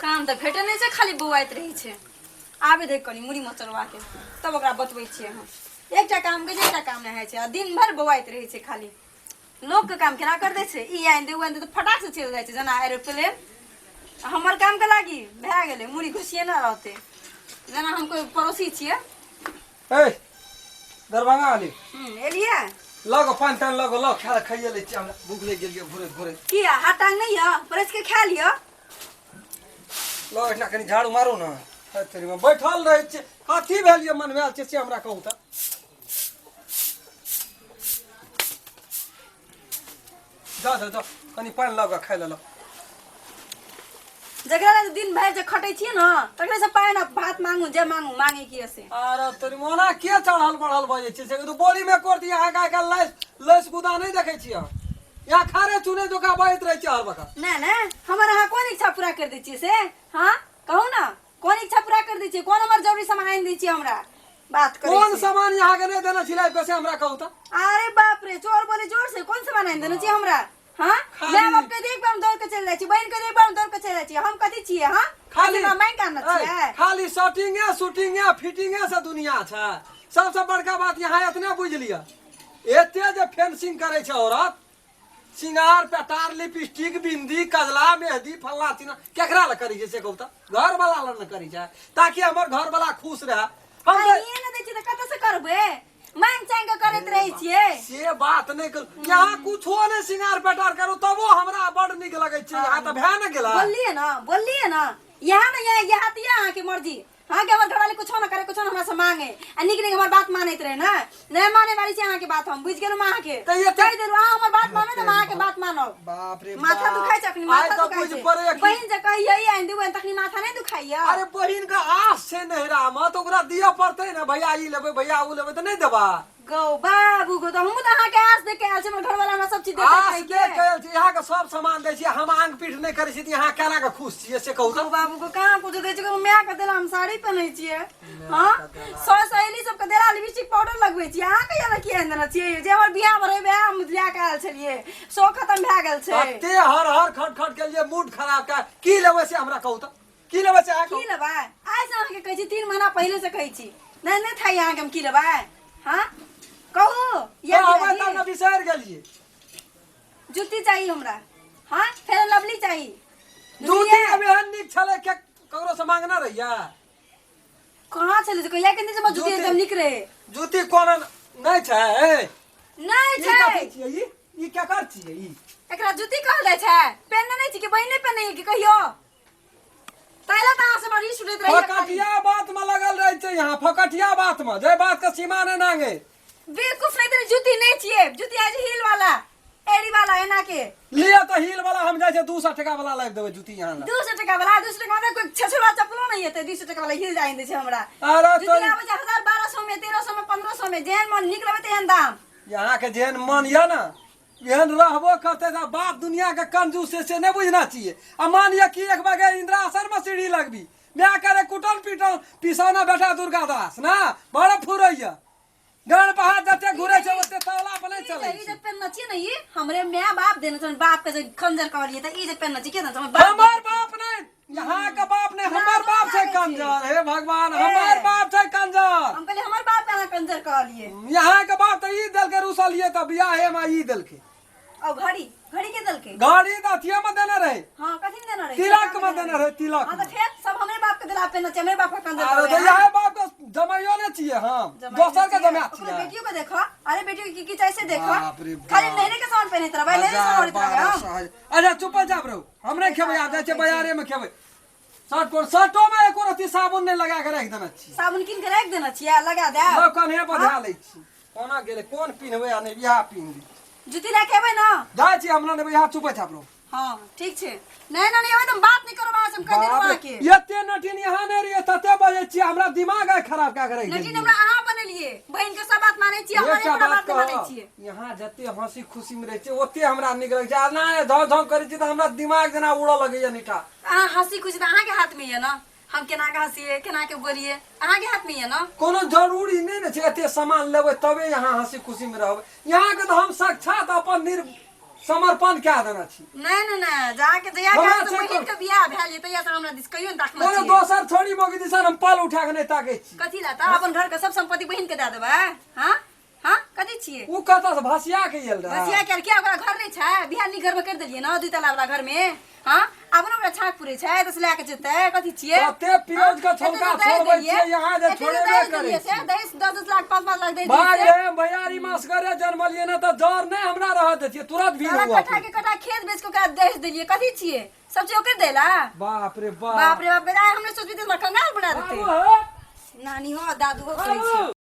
काम तऽ भेटै नहि छै, खाली बौआइत रहै छै। आबे देख कनि मुड़ी मचरवा के, तब ओकरा बतबै छियै हम। एकटा काम के एकटा काम नहि होइ छै आ दिन भरि बौआइत रहै छै खाली। लोकके काम केना कर दै छै, ई आनि दे, ओ आनि दे, तऽ फटाक से चलि जाइ छै जेना एरोप्लेन। आ हमर काम के लागी भए गेलै, मुड़ी घुसिएने रहतै जेना हम कोइ पड़ोसी छियै। ए दरभंगा वाली। एलियै। लगो पानि तानि लगो, लग खा खाइए लै छी, हमरा भूख लागि गेल यऽ भोरे भोरे। किया हाथ टांग नहि यऽ? परसि के खा लिअ। लग एहिठिना कनि झाड़ू मारू ने। है तेरी माँ, बैठल रहै छियै, कथी भेल यऽ मनमे आयल छियै से हमरा कहू तऽ। जा जा जा, कनि पानि लऽ कऽ खाइ लए। जकरा लग दिन भरि जे खटै छियै ने, तकरे से पानि आ भात मांगू, जे मांगू मांगे की से। अरे तोरी मोना के चढ़ल बढ़ल भऽ जाइ छै से तो बोली में कर दिया। अहाँके आइ काल्हि लैस लैस गुदा नहि देखै छियै अहाँ, यहाँ खारे चुने जोका बहैत रहै छै हर वक्त। नहि नहि, हमर अहाँ कोन इच्छा पूरा कर दै छियै से? हाँ, कहू ने, कोन इच्छा पूरा कर दै छियै? कोन हमर जरूरी सामान आनि दै छियै? हमरा बात करै कोन छी। सामान अहाँके नहि देने छलै से हमरा कहू तऽ। अरे बाप रे, चोर बोले जोर से। कोन सामान आनि देने छियै हमरा? हाँ, खाली- माय बाप के देख हम दौड़ के चलि जाइ छी, बहिन के देख हम दौड़ के चलि जाइ छी। हम कथी छियै? हाँ, खाली मांगि के आनने ऐ, छियै? खाली शर्टिंगे शूटिंगे फिटिंगे से दुनिया छै। सबसे बड़का बात यहाँ एतने बुझि लिअ, एते जे फेंसिंग करै छै औरत, सिंगार पेटार, लिपस्टिक, बिंदी, कजला, मेहदी, फल्ला चिल्ला, केकरा लए करै छै से कहू तऽ? घर वाला लए ने करै छै, ताकि हमर घर वाला खुश रहए। हम तऽ- आइए ने दै छियै तऽ कतऽ से करबै? मांगि चांगि के करैत रहै छियै। से बात नहि करू, यहाँ कुछो नहि सिंगार पेटार करू तबो हमरा बड़ नीक लगै छै। यहाँ तऽ भए ने गेलै। बोललियै ने, बोललियै ने, यहाँ ने यहाँ, यहाँ तऽ यहाँ अहाँके मर्जी। हाँ, के हमर घरवाली कुछो न करे, कुछो न हमरा से मांगे आ नीक नीक हमर बात मानैत रहे ना। नहीं माने वाली छै अहाँके बात, हम बुझि गेलहुँ अहाँके। तऽ एते- कहि देलहुँ, अहाँ हमर बात मानू तऽ हम अहाँके बात मानब। बाप रे माथा बाप। दुखाइ छै अखनी, आइ माथा तऽ दुखाइ बुझि छै। पड़ैए कि- बहिन जे कहियै आनि देबै तखनी माथा नहि दुखाइया? अरे बहिन के आस छै नैहरा मे, तऽ ओकरा दिअ पड़तै ने। भैया ई लेबै, भैया ओ लेबै, तऽ नहि देबा? गौ बाबू गो, तऽ हमहूँ तऽ अहाँके आस देख के आयल छी, हमर घरवाला हमरा सब चीज देतै। आस खाइके। देख के आयल छी, अहाँके सब सामान दै छी, हम आंग पीठ नहि करै छी, तऽ अहाँ केना के खुश छियै से कहू गौ तऽ। बाबू को, कहाँ कुछ दै छै? माय के देला हम साड़ी पहिनै छियै। हाँ, सौ सहेली सबके देला लिपस्टिक पाउडर लगबै छियै। अहाँ कहिया ने किया देने छियै? जे हमर बियाह मे रहै वएह हम लए के आयल छलियै, सो खतम भए गेल छै। कते हर हर खट खट के लिए मूड खराब का। की लेबै से हमरा कहू तऽ, की लेबै से अहाँ की कहू। लेबै? आइ से अहाँके कहै छी, 3 महीना पहिले से कहै छी, नहि नहि थाई अहाँके हम की लेबै। हाँ, कहू तऽ या अबै तब ने, बिसरि गेलियै। जूती चाही हमरा, हाँ, फेर लवली चाही। जूती अब एहन नीक छलै के ककरो से मांगना रहिया? कहाँ छलै? कहिया के हमरा जूती जूती- एकदम नीक रहे। जूती कोनो नहि छै? नहि ई छै। कथी छियै ई? ई केकर छियै ई? एकरा जूती कहल जाइ छै? पेनने नहि छी कि बहिन नहि पेनने कि कहियो? ताहि लए तऽ अहाँ से हमरा रीस उठैत रहैया खाली। फकटिया बात में लगल रहै छै यहाँ, फकटिया बात में, जे बात के सीमा नहि नांगे। बेवकूफ नहीं तेरे, जूती नहीं चाहिए। जूती आज हील वाला, एड़ी वाला, एना के। लिअ तऽ हील वाला, हम जाइ छै 200 टका वाला लाबि देबै जूती यहाँ लए। 200 टका वाला? 200 टका वाला कोई 600 वाला चप्पलो नहीं हेतै। 200 टका वाला हील जाइन दै छै हमरा। अरे जूती तोरी- आबै छै 1000 1200 में, 1300 में, 1500 में, जेहन मन नीक लगै तेहन दाम। यहाँ के जेहन मन यऽ ने, एहन रहबो करतै तऽ बाप दुनिया के कंजूस छै से नहि बुझना चाहिए। आ मान लिअ कि एक बगे इंदिरा में सीढ़ी लगबी, माय करे कुटल पीटल पिसौना बेटा दुर्गा दास ना बड़ा फुरैया। गान पहाड़ जते घुरे छै ओते तौला पर नहि चलै ई जे छै। पेन्हने छियै ने, ई हमरे my बाप देने छन। बाप के जे खंजर कहलियै तऽ ई जे पेन्हने छियै, के देने छै? हमर बाप। हमर बाप नहि, यहाँ के बाप नहि, हमर बाप छै कंजर। हे भगवान, हमर बाप छै कंजर? हम कहलियै हमर बाप के अहाँ कंजर कहलियै। यहाँ के बाप तऽ ई देलकै, रुसलियै तऽ बियाहे मे ई देलकै। और घड़ी, घड़ी के देलकै? गाड़ी तऽ अथिये मे देने रहे। हाँ, कथी में देने रहे? तिलक में देने रहे, तिलक हाँ, में। तऽ फेर सब हमरे बाप के देला पेन्हने छै, हमरे बाप के कंजर अरे कहबै तऽ अहाँ? इएह बाप के जमाइयो ने छियै हम, जमाई दोसर के छियै। जमा ओकरो छियै। बेटियो के देखो, अरे बेटियो के की की चाही से देखो। बाप रे बाप। खाली नहरे के सामान पहनैत रहबै, नहरे सामान हजार ओढ़ैत रहबै बारह हम। सौ हजार। अच्छा चुप चाप रहू, हम नहि खेबै, आब जाइ छियै बाजारे मे खेबै। शर्ट कोन शर्टो मे एको रत्ती साबुन नहि लगा के राखि देने छी। साबुन कीन के राखि देने छियै, लगा देब। लऽ कन्हे पर धए लै छी। कोना गेलै, कोन पिन्हबै आ नहि, इएह पिन्ह ली। जूती लए के एबै ने? जाइ छी हमरा नेबै, इएह चुपे चाप रहू। हाँ, ठीक छै। नहि नहि नहि एबै तऽ हम बात नहि करब अहाँ से, हम कहि देलहुँ बाप रे, अहाँके। एते नटिन यहाँ नहि रहियै तते बजै छियै, हमरा दिमाग आइ खराब कए के राखि नटिन देलियै। हमरा अहाँ बनेलियै। बहिन के सब बात मानै छियै, हमर एकटा एकटा बात बात नहि मानै कहब, छियै। यहाँ जते हंसी खुशी में रहै छियै ओते हमरा नीक लगै छै, आ ना धौ धौ करै छियै तऽ हमरा दिमाग जेना उड़ऽ लगैया नीठा। अहाँ हंसी खुशी तऽ अहाँके हाथ में यऽ ने, हम केना के हंसिए, केना के बोलिए, अहाँके हाथ में यऽ ने। कोनो जरूरी नहि ने छै एते सामान लेबै तबे यहाँ हंसी खुशी में रहबै। यहाँ के तऽ हम साक्षात अपन निर समर्पण कए देने छी। नहि नहि नहि, जाके जहिया हमरा काल से छै बहिन के बियाह भेल ये तहिया से हमरा दिस कहियो ने ताकने कोनो छियै। दोसर छोड़ी मौगी दिसन हम पल उठा के नहि ताकै छी। कथी ला तऽ अपन घर के सब संपत्ति बहिन के दए देबै? हाँ हाँ, कथी छियै? उ कतऽ से भसिया के आयल रहै? बसिया के किया ओकरा घर नहि छै? बियाह नीक घर में कर देलियै ने, दुई तला वाला घर में। हाँ, आब ने ओकरा छाक पुरै छै तऽ से लए के जेतै। कथी छियै? कते पियोज के हाँ? छौंका एते तऽ दहेज छोड़बै देलियै। छियै यहाँ जे एते तऽ छोड़ेबे दहेज करै देलियै से छियै। दहेज 10-10 लाख, 5-5 लाख दहेज भाग देलियै। रे भैयारी, मासगरे जन्मलियै ने तऽ जर नहि हमरा रहऽ दै छियै, तुरंत भीड़ सारा हुआ। कट्ठा के कट्ठा खेत बेच के ओकरा दहेज देलियै। कथी छियै? सब चीज ओकरे देला। बाप रे बाप। बाप रे बाप, आइ हमरे सोचबी तऽ हमरा कंगाल बना देतै। बाबू हो। नानी हो, दादू हो, कहै छी। बाबू।